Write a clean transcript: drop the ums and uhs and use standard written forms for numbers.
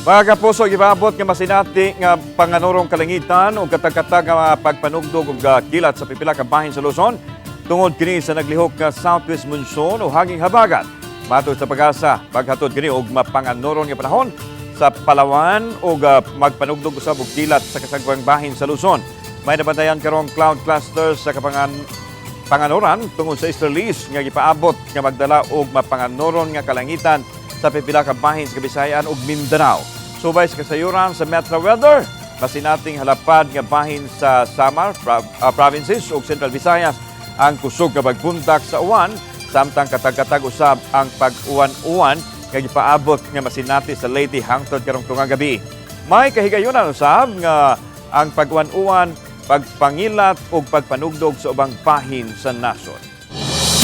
Mga kapuso, gipaabot nga masinati nga panganorong kalangitan ug katag-katag nga mga pagpanugdog og kilat sa pipila ka bahin sa Luzon tungod kini sa naglihok nga southwest monsoon o hanging habagat. Matod sa PAGASA, paghatod kini og mapanganoron nga panahon sa Palawan ug magpanugdog usab og kilat sa kasagpang bahin sa Luzon. May nabantayan karong cloud clusters sa kapangan panganoran tungod sa easterlies nga gipaabot nga magdala og mapanganoron nga kalangitan sa pipila ka bahin sa Kabisayan ug Mindanao. Subay sa kasayuran sa Metro Weather, masinating halapad nga bahin sa Samar provinces ug Central Visayas ang kusog nga pagpundak sa uwan, samtang katag-katag usab ang pag-uwan-uwan nga gipaabot nga masinati sa Leyte hangtod karong tungang gabi. May kahigayunan usab nga ang pag-uwan-uwan, pagpangilat ug pagpanugdog sa ubang bahin sa nasod.